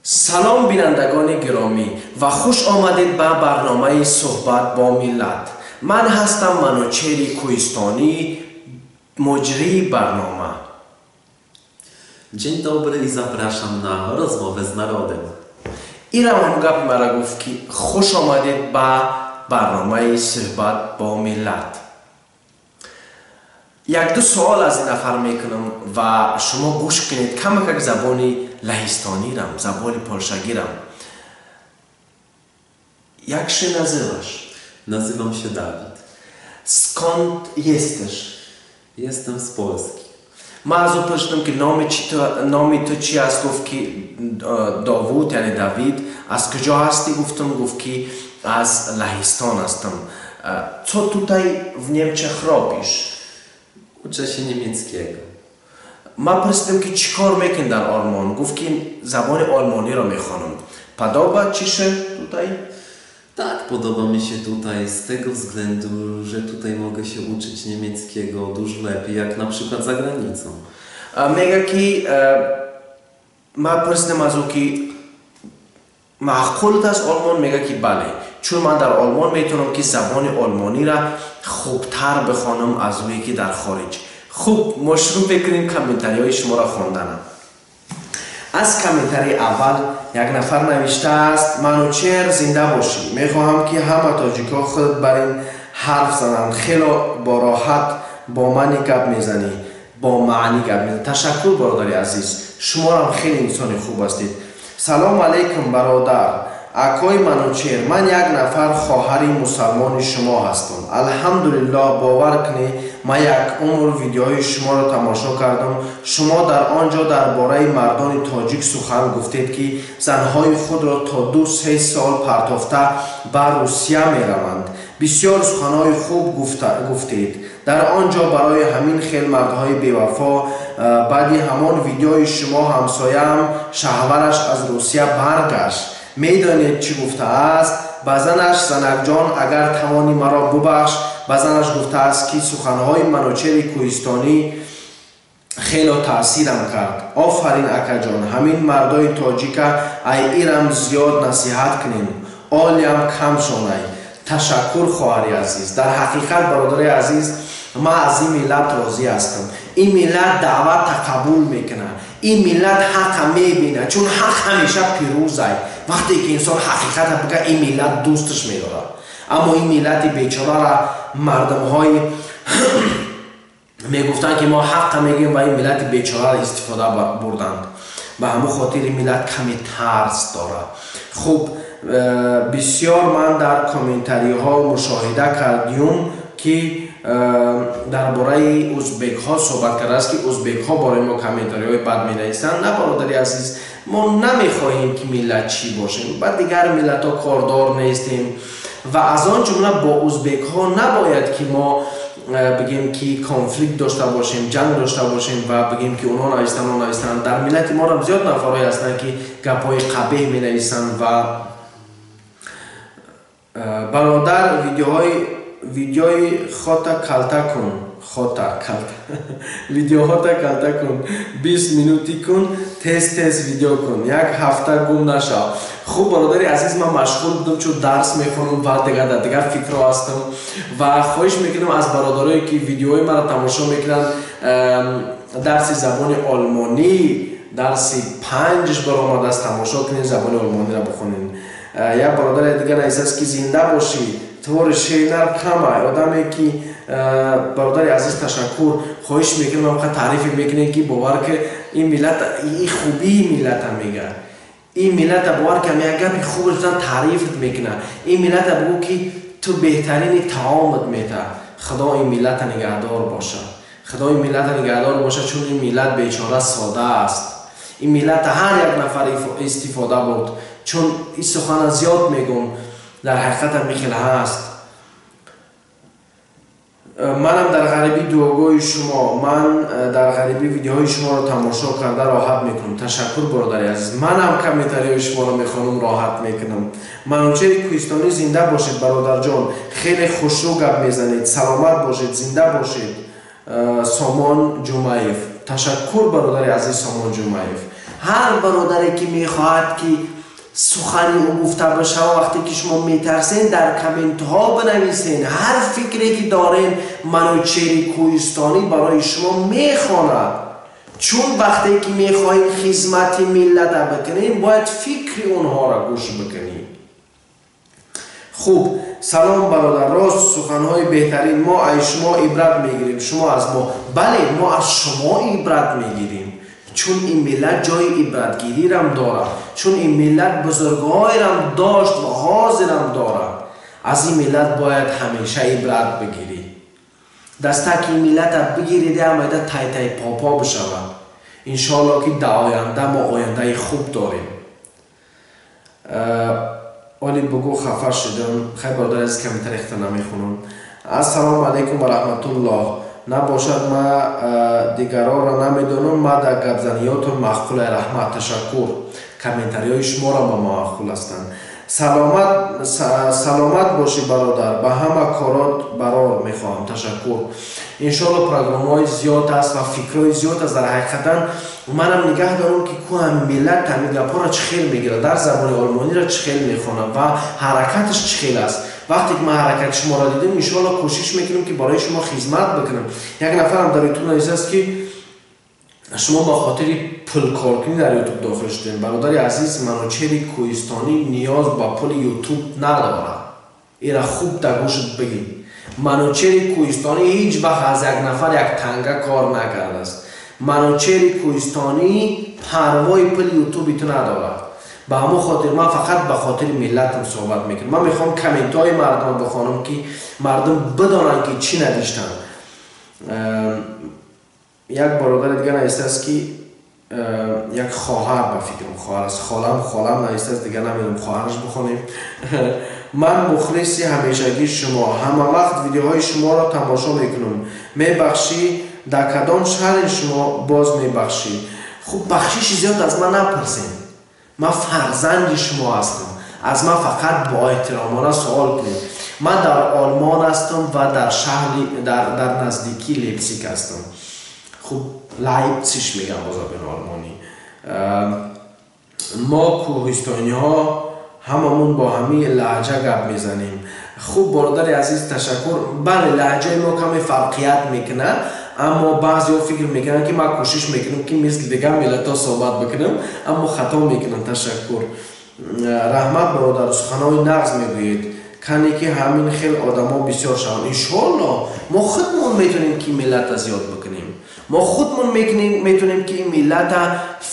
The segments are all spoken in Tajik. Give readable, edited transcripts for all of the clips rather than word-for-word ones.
Салом, бинандагони гиромӣ, ва хуш омадед ба барномаи «Суҳбат бо миллат». Ман ҳастам Манучери Кӯҳистонӣ, муҷрии барнома. Dzień dobry i zapraszam na rozmowę z narodem. Ирам ҳам гапи мара гуфт, ки хуш омадед ба барномаи «Суҳбат бо миллат». Якду суол аз ин нафар мекунам ва шумо гӯш кунед камакак забони лаҳистонирам, забони полшагирам. Jak się nazywasz? Nazywam się Dawid. Skąd jesteś? Jestem z Polski. Ман аз ӯ пурсидам, ки номи номи ту чи аст. Гуфт, ки Довуд, яъне Давид. Аз куҷо ҳастӣ, гуфтам. Гуфт, ки аз Лаҳистон ҳастам. Co tutaj w Niemczech robisz? Uczę się niemieckiego. Ман пурсидам, ки чӣ кор мекунӣ дар Олмон. Гуфт, ки забони олмониро мехонам. Podoba ci się tutaj? Tak, podoba mi się tutaj z tego względu, że tutaj mogę się uczyć niemieckiego dużo lepiej, jak na przykład za granicą. Мега, ки ман пурсидам аз ӯ, ки маъқулат аст Олмон. Мега, ки бале, чун ман дар Олмон метавонам, ки забони олмониро хубтар бихонам аз ӯе, ки дар хориҷ. Хуб, мо шурӯъ мекунем комментариҳои шуморо хонданам. Аз комментарии аввал як нафар навиштааст: «Манучер, зинда бошӣ. Мехоҳам, ки ҳама тоҷикҳо худ бар ин ҳарф зананд. Хело бороҳат бо мани гап мезанӣ, бо маънӣ гап мезанӣ». Ташаккур, бародари азиз, шуморам хеле инсони хуб ҳастед. «Салом алейкум, бародар, акои Манучер. Ман як нафар хоҳари мусалмони шумо ҳастам, алҳамдулиллоҳ. Бовар кунӣ, ман як умр видеои шуморо тамошо кардам. Шумо дар он ҷо дар бораи мардони тоҷик сухан гуфтед, ки занҳои худро то 2-3 сол партофта ба Русия мераванд. Бисёр суханҳои хуб гуфтед дар он ҷо барои ҳамин хел мардҳои бевафо. Баъди ҳамон видеои шумо ҳамсояам шаҳвараш аз Русия баргашт. Медонед, чӣ гуфтааст ба занаш? Занакҷон, агар тавонӣ, маро бубахш. Ба занаш гуфтааст, ки суханҳои Манучери Кӯҳистонӣ хело таъсирам кард. Офарин, акаҷон. Ҳамин мардои тоҷика ай ирам зиёд насиҳат кунем, олиам кам шонай». Ташаккур, хоҳари азиз. Дар ҳақиқат, бародари азиз, ман аз ин миллат розӣ ҳастам. Ин миллат даъватта қабул мекунад, ин миллат ҳаққа мебинад, чун ҳақ ҳамеша пирӯзай. Вақте ки инсон ҳақиқата бига, ин миллат дӯсташ медорад. Аммо ин миллати бечорара мардумҳои мегуфтанд, ки мо ҳаққа мегӯем, ва ин миллати бечорара истифода бурданд. Ба ҳамон хотир ин миллат каме тарс дорад. Хуб, бисёр ман дар комментариҳо мушоҳида кардем, ки дар бораи узбекҳо суҳбат кардааст, ки узбекҳо бораи мо комментариҳои бад менависанд. На, бародари азиз, мо намехоҳем, ки миллатчӣ бошем, ба дигар миллатҳо кордор нестем ва аз он ҷумла бо узбекҳо набояд, ки мо бигем, ки конфликт дошта бошем, ҷанг дошта бошем ва бигем, ки онҳо навистанд, онҳо навистанд. Дар миллати моро зиёд нафарҳое ҳастанд, ки гапҳои қабеҳ менависанд. Ва «Бародар, видеои хота калта кун, хота калта, видеоҳота калта кун, 20 минутӣ кун, тез тез видео кун, як ҳафта гум нашав». Хуб, бародари азиз, ман машғул будам, чун дарс мехонам ва дигар дар дигар фикрҳо ҳастам. Ва хоҳиш мекунам аз бародарое, ки видеои маро тамошо мекунанд, дарси забони олмонӣ, дарси панҷш баромадааст, тамошо кунед, забони олмониро бихонед. Як бародари дигар нависааст, ки «Зинда бошӣ, твори шернар камай одаме ки». Бародари азиз, ташаккур. Хоҳиш мекунам, қа таърифе мекунем, ки бовар ки ин миллат, ин хубии миллата мега. Ин миллата бовар ки як гапи хуб таърифат мекунад. Ин миллата бигӯ, ки ту беҳтарини таомат мета. Худо ин миллата нигаҳдор бошад, Худо ин миллата нигаҳдор бошад, чун ин миллат бечора сода аст. Ин миллата ҳар як нафар истифода бурд, чун ин сухана зиёд мегӯм, дар ҳақиқатам михел ҳаст. Манам дар ғарибӣ дуогӯи шумо, ман дар ғарибӣ видеоҳои шуморо тамошо карда роҳат мекунам. Ташаккур, бародари азиз, манам комментариҳои шуморо мехонам, роҳат мекунам. Манучери Кӯҳистонӣ, зинда бошед, бародарҷон, хеле хушрӯ гап мезанед, саломат бошед, зинда бошед. Сомон Ҷумаев. Ташаккур, бародари азиз Сомон Ҷумаев. Ҳар бародаре ки мехоҳад ки сухани ӯ гуфта бишава, вақте ки шумо метарсен, дар комментҳо бинависен. Ҳар фикре ки дорен, Манучери Кӯҳистонӣ барои шумо мехонад. Чун вақте ки мехоҳем хизмати миллата бикунем, бояд фикри онҳоро гӯш бикунем. Хуб, салом бародар, рост суханҳои беҳтарин. Мо аз шумо ибрат мегирем, шумо аз мо. Бале, мо аз шумо ибрат мегирем, чун ин миллат ҷои ибратгирирам дорад, чун ин миллат бузургҳоерам дошт ва ҳозирам дорад. Аз ин миллат бояд ҳамеша ибрат бигирӣ. Дастаки ин миллата бигириде, амайда тай-тай попо бишавад. Иншоалло ки дар оянда мо ояндаи хуб дорем. Оли бугӯ, хафа шудам. Хай, бародар азиз, комментарий хата намехонам. Ассалому алайкум ва раҳматуллоҳ. Набошад, ма дигарора намедонам, ма дар гапзаниётон маъқулай. Раҳмат, ташаккур. Комментариҳои шуморо ба ма маъқул ҳастанд. Саломат бошӣ, бародар, ба ҳама корот барор мехоҳам. Ташаккур. Иншоалло программаҳои зиёд аст ва фикрҳои зиёд аст. Дар ҳақиқатан манам нигаҳ дорам, ки ку ҳами миллат ҳами гапҳоро чӣ хел мегирад, дар забони олмониро чӣ хел мехонад ва ҳаракаташ чӣ хел аст. Вақте ки ман ҳаракати шуморо дидам, иншоалло кӯшиш мекунам, ки барои шумо хизмат бикунам. Як нафарам дар ютуб нависааст, ки шумо ба хотири пулкоркунӣ дар ютуб дохил шудем. Бародари азиз, Манучери Кӯҳистонӣ ниёз ба пули ютуб надорад. Ира хуб дар гӯшат бигӣ. Манучери Кӯҳистонӣ ҳеҷ вақт аз як нафар як танга кор накардааст. Манучери Кӯҳистонӣ парвои пули ютуби ту надорад. Ба ҳамон хотир ман фақат ба хотири миллатам суҳбат мекунам. Ман мехоҳам комментҳои мардумро бихонам, ки мардум бидонанд, ки чӣ навиштанд. Як бародари дигар навистааст, ки як хоҳар, ба фикрам хоҳар аст, холам навистааст, дигар намедонам, хоҳараш бихонем. Ман мухлиси ҳамешагии шумо, ҳама вақт видеоҳои шуморо тамошо мекунам. Мебахшӣ, дар кадом шаҳри шумо? Боз мебахшӣ. Хуб, бахшиши зиёд аз ман напурсем. Ман фарзанди шумо ҳастам, аз ман фақат бо эҳтиромона суол кунед. Ман дар Олмон ҳастам ва дар шаҳри дар наздикии Лейпсиг ҳастам. Хуб, Лайпсиш мегам бо забони олмонӣ. Мо кӯҳистониҳо ҳамамон бо ҳамин лаҳҷа гап мезанем. Хуб, бародари азиз, ташаккур. Бале, лаҳҷаи мо каме фарқият мекунад, аммо баъзеҳо фикр мекунанд, ки ман кӯшиш мекунам, ки мисли дигар миллатҳо суҳбат бикунам, аммо хато мекунанд. Ташаккур. Раҳмат, бародар, суханҳои нағз мегӯед. Кане ки ҳамин хел одамо бисёр шаванд. Иншоалло мо худмон метавонем, ки миллата зиёд бикунем. Мо худмон метавонем, ки миллата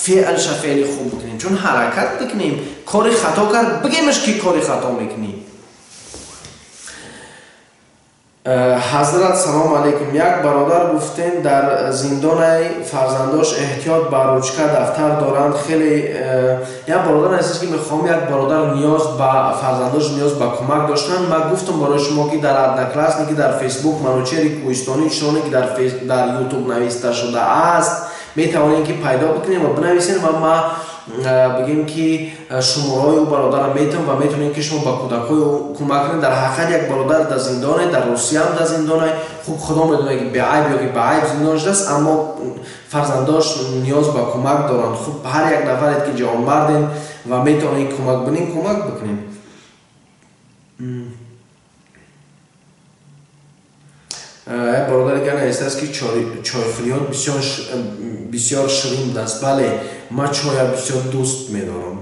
феълша феъли хуб бикунем, чун ҳаракат бикунем. Кори хато кард, бигемаш, ки кори хато мекунӣ. Ҳазрат, салому алайкум. Як бародар гуфтем, дар зиндонаи фарзандош эҳтиёт ба ручка, дафтар доранд хеле. Як бародар азиз, ки мехоҳам, як бародар ниёз ба фарзандош, ниёз ба кӯмак доштанд. Ман гуфтам барои шумо, ки дар Одноклассники, дар Фейсбук Манучери Кӯҳистонӣ, чуноне ки дар Ютуб нависта шудааст, метавонем, ки пайдо бикунем ва бинависем, ва ма бигем, ки шумораҳои ӯ бародарам метавон ва метавонем, ки шумо ба кӯдакҳои ӯ кӯмак кунед. Дар ҳақиқат як бародар дар зиндоне, дар Русияам дар зиндоне. Хуб, худо медонад, ки беайб ё ки баайб зиндон шудааст, аммо фарзандош ниёз ба кӯмак доранд. Хуб, ҳар як нафаред, ки ҷавонмардем ва метавонед кӯмак бинем, кӯмак бикунем. Як бародари дигар навистааст, ки чойхӯриён бисёр ширин будааст. Бале, ман чоя бисёр дӯст медорам.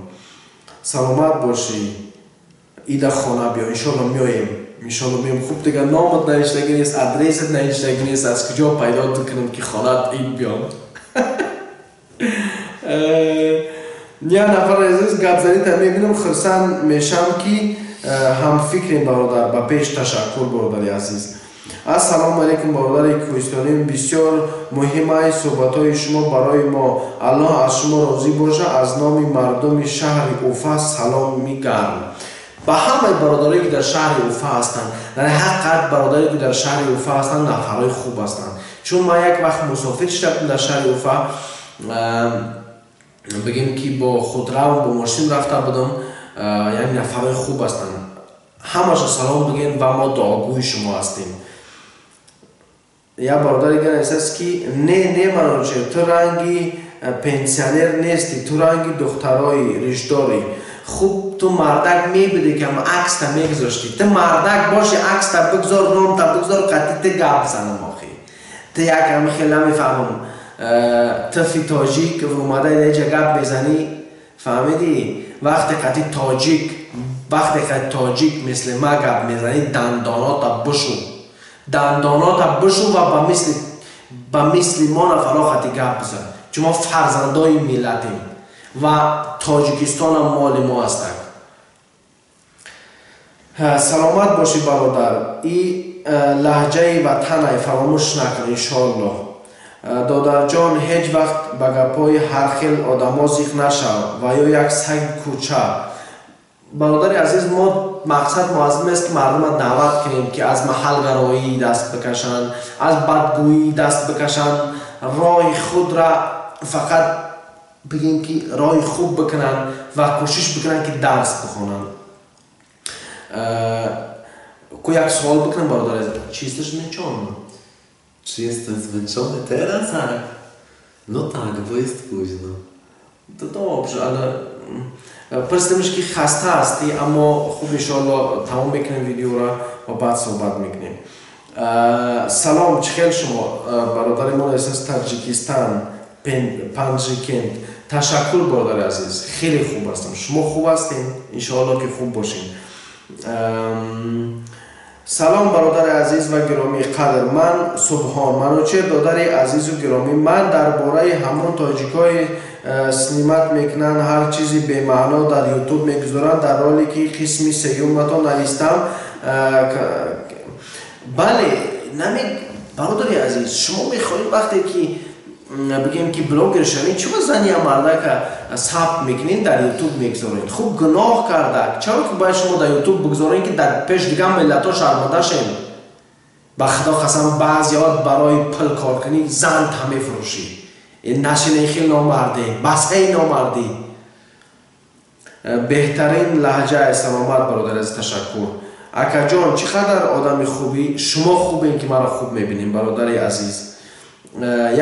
Саломат бошӣ. Ида хона биё. Иншоалло меоем, иншоалло меоем. Хуб, дигар номат навиштагӣ нест, адресат навиштагӣ нест, аз куҷо пайдо кунам, ки хонаат ид биём? Як нафар азиз, гапзанита мебинам, хурсанд мешавам, ки ҳамфикрем, бародар, ба пеш. Ташаккур, бародари азиз. Ассалому алайкум, бародари кӯҳистонӣ. Бисёр муҳимай суҳбатҳои шумо барои мо. Аллоҳ аз шумо розӣ боша. Аз номи мардуми шаҳри Уфа саломи гарм ба ҳамаи бародарое, ки дар шаҳри Уфа ҳастанд. Дар ҳақиқат бародаре, ки дар шаҳри Уфа ҳастанд, нафарҳои хуб ҳастанд, чун ман як вақт мусофир шуда будам дар шаҳри Уфа, бигем, ки бо худрав, бо мошин рафта будам. Яъне нафарҳои хуб ҳастанд. Ҳамаша салом бигем ва мо дуогӯи шумо ҳастем. Як бародари дигар нависааст, ки не, не, Манучер, ту ранги Пенсионер нестӣ, ту ранги духтарои ришдорӣ. Хуб, ту мардак мебудӣ, ки ама акста мегузоштӣ. Ту мардак боши, акста бигзор, номта бигзор, қатъи ту гап занам. Охи, ту як ами хел намефаҳмам, тифи тоҷик омада иҷа гап мезанӣ, фаҳмидӣ? Вақте қатъи тоҷик, вақте қатъи тоҷик мисли ма гап мезанӣ, дандонота бушу, дандонота бушу ва ба мисли мо нафаро қати гап бизан, чун мо фарзандои миллатем ва Тоҷикистонам моли мо ҳастак. Саломат бошӣ, бародар. И лаҳҷаи ватанай фаромӯш накун, иншоаллоҳ. Додарҷон, ҳеҷ вақт ба гапҳои ҳар хел одамо зиқ нашав ва ё як саги кӯча. Бародари азиз, мо мақсад мо аз ин аст, ки мардумро даъват кунем, ки аз маҳалгароӣ даст бикашанд, аз бадгӯӣ даст бикашанд, роҳи худра фақат бигем, ки роҳи хуб бикунанд ва кӯшиш бикунанд, ки дарс бихонанд. Ку як суол бикунам, бародари азиз: чи jesteś zmęczony? Czy jestem zmęczony teraz? Tak. No tak, bo jest późno. To dobrze, ale пурсидемш, ки хаста ҳастӣ, аммо хуб, иншоалло, тамом мекунем видеоро ва баъд суҳбат мекунем. Салом, чӣ хел шумо? Бародари мо эсас Таҷикистан, Панҷикент. Ташаккур, бародари азиз, хеле хуб ҳастам. Шумо хуб ҳастем? Иншоалло, ки хуб бошем. Салом, бародари азиз ва гиромии қадр. Ман Субҳон Манучер. Додари азизу гиромӣ, ман дар бораи ҳамон тоҷикҳои снимать мекунанд, ҳар чизи бемаъно дар Ютуб мегузоранд, дар ролики қисми сеюматон навистам. Бале, наме, бародари азиз, шумо мехоҳед, вақте ки бигем, ки блогер шавед, чиба зани мардака сабт мекунед, дар Ютуб мегузоред? Хуб, гуноҳ карда. Чаро ки бояд шумо дар Ютуб бигузоред, ки дар пеш дигар миллатҳо шарманда шем? Ба Худо қасам, баъзеҳо барои пул коркунӣ зан та мефурӯшӣ. Нашинаи хел номардӣ, басҳаи номардӣ. Беҳтарин лаҳҷа, саломат, бародари азиз, ташаккур. Акаҷон, чӣ қадар одами хубӣ. Шумо хубем, ки маро хуб мебинем, бародари азиз.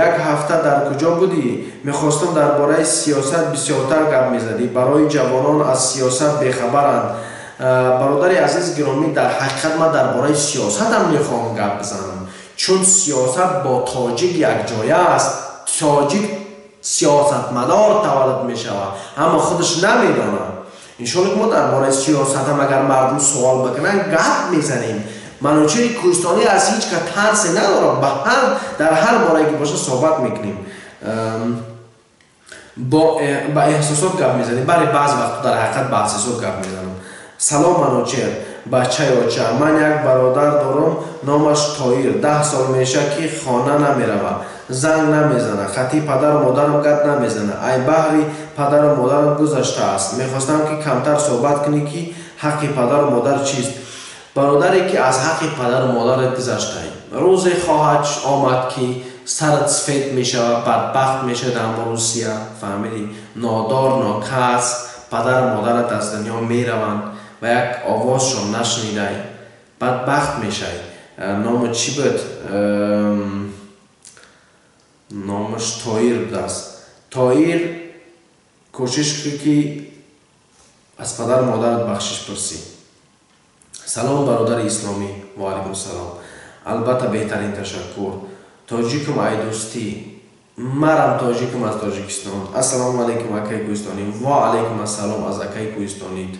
Як ҳафта дар куҷо будӣ? Мехостам дар бораи сиёсат бисёртар гап мезадӣ. Барои ҷавонон аз сиёсат бехабаранд. Бародари азиз гиромӣ, дар ҳақиқат ман дар бораи сиёсатам мехоҳам гап бизанам, чун сиёсат бо тоҷик якҷоя аст. Тоҷик сиёсатмадор таваллуд мешавад, аммо худаш намедонад. Иншоалло, ки мо дар бораи сиёсатам, агар мардум суол бикунанд, гап мезанем. Манучери Кӯҳистонӣ аз ҳеҷ ка тарсе надорад, ба ҳар дар ҳар борае ки бошад, суҳбат мекунем, ба эҳсосот гап мезанем. Бале, баъзе вақтҳо дар ҳақиқат ба эҳсосот гап мезанам. Салом, Манучер, бачаи оча. Ман як бародар дорам, номаш Тоир. 10 сол мешавад, ки хона намеравад, занг намезанад, хати падару модарам гап намезанад. Ай баҳри падару модарам гузаштааст. Мехостам, ки камтар суҳбат кунӣ, ки ҳаққи падару модар чист. Бародаре, ки аз ҳаққи падару модарат гузаштаӣ, рӯзе хоҳад омад, ки сарат сфед мешавад, бадбахт мешавад дар Русия, фаҳмидӣ? Нодор, нокас, падару модарат аз дунё мераванд ва як овозшон нашунидай, бадбахт мешавӣ. Ному чӣ буд? Номаш Тоир будааст. Тоир, кӯшиш кун, ки аз падару модарат бахшиш пурсӣ. Салом, бародари исломӣ. Ваалайкум салом. Албатта, беҳтарин, ташаккур. Тоҷикум, айдӯстӣ. Марам тоҷикум, аз Тоҷикистон. Ассалому алайкум, акаи кӯҳистонӣ. Ва алайкум ассалом аз акаи кӯҳистонит.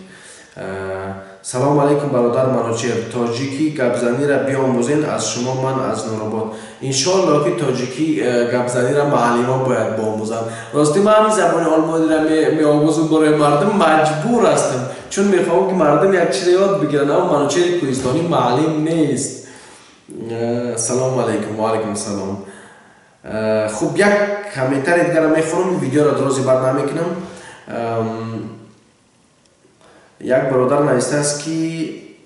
Салому алайкум, бародар Манучер. Тоҷикӣ гапзанира биомӯзен аз шумо. Ман аз Нуробод. Иншоалло, ки тоҷикӣ гапзанира маълимо бояд биомӯзанд. Ростӣ, ман ҳамин забони олмонира меомӯзам, барои мардум маҷбур ҳастам, чун мехоҳам, ки мардум як чизе ёд бигиранд, аммо Манучери Кӯҳистонӣ маълим нест. Салому алайкум. Ва алайкум салом. Хуб, як комментарий дигара мехонам, видеоро дрози бад намекунам. Як бародар навистааст, ки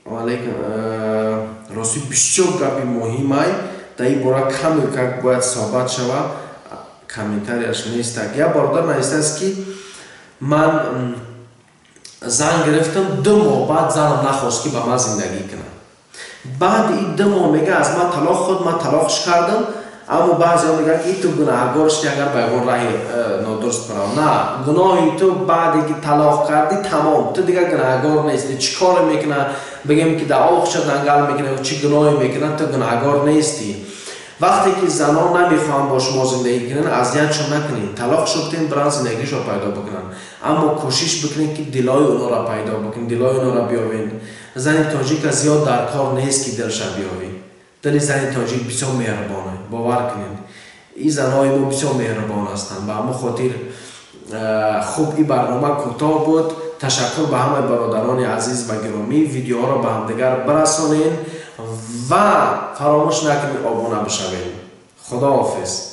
ростӣ, бисёр гапи муҳимай, дар ин бора каме как бояд суҳбат шавад, комментарияш нестак. Як бародар навистааст, ки ман зан гирифтам, 2 моҳ баъд занам нахост, ки ба ман зиндагӣ кунад. Баъди ин 2 моҳ, мега, аз ман талоқ худ, ман талоқш кардам. Аммо баъзеҳо мегӯянд, ки ту гунаҳгор шудӣ, агар ба ягон раҳи нодуруст барав. На, гуноҳи ту баъде ки талоқ кардӣ, тамом, ту дигар гунаҳгор нестӣ. Чӣ коре мекуна, бигем ки дар оғша дангал мекуна, чӣ гуноҳе мекуна, ту гунаҳгор нестӣ. Вақте ки занон намехоҳанд бо шумо зиндагӣ кунанд, азиятшон накунед, талоқ шудтен, биран зиндагишро пайдо бикунанд. Аммо кӯшиш бикунед, ки дилои онҳоро пайдо бикунед, дилои онҳоро биёвед. Зани тоҷика зиёд дар кор нест, ки дилша биёвӣ. Дили зани тоҷик бисёр меҳрубона, бовар кунед, ин занҳои мо бисёр меҳрубон ҳастанд. Ба ҳамон хотир, хуб, ин барнома кӯтоҳ буд. Ташаккур ба ҳамаи бародарони азиз ва гиромӣ. Видеоҳоро ба ҳамдигар бирасонед ва фаромӯш накунед, обуна бишавед. Худоҳофиз.